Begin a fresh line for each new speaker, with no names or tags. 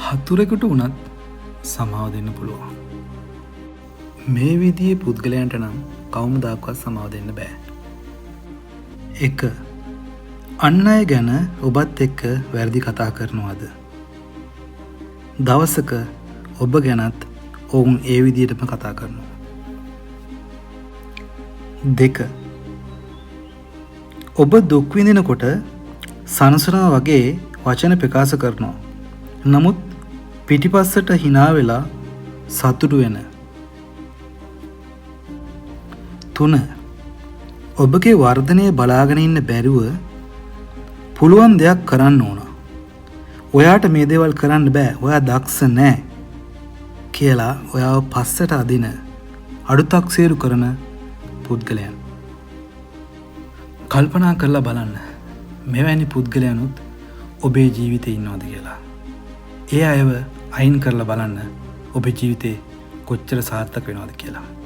හතුරෙකුට වුණත් සමාව දෙන්න පුළුවන්. මේ විදිහේ පුද්ගලයන්ට නම් කවමදාකවත් සමාව දෙන්න බෑ. 1. අන් අය ගැන ඔබත් එක්ක වැරදි කතා කරනවද? දවසක ඔබ ගැනත් ඔවුන් ඒ විදිහටම කතා කරනවා. 2. ඔබ දුක් විඳිනකොට සනසනවා වගේ වචන ප්‍රකාශ කරනවා. නමුත් පිටිපස්සට හිනා වෙලා සතුටු වෙන. 3. ඔබගේ වර්ධනය බලාගෙන ඉන්න බැරුව පුළුවන් දෙයක් කරන්න ඕන. ඔයාට මේ දේවල් කරන්න බෑ. ඔයා දක්ෂ නෑ කියලා ඔයාව පස්සට අදින අඩුතක්සේරු කරන පුද්ගලයන්. කල්පනා කරලා බලන්න මෙවැනි පුද්ගලයනුත් ඔබේ ජීවිතේ ඉන්නවද කියලා. ඒ අයව අයින් කරලා බලන්න ඔබේ ජීවිතේ කොච්චර සාර්ථක වෙනවද කියලා.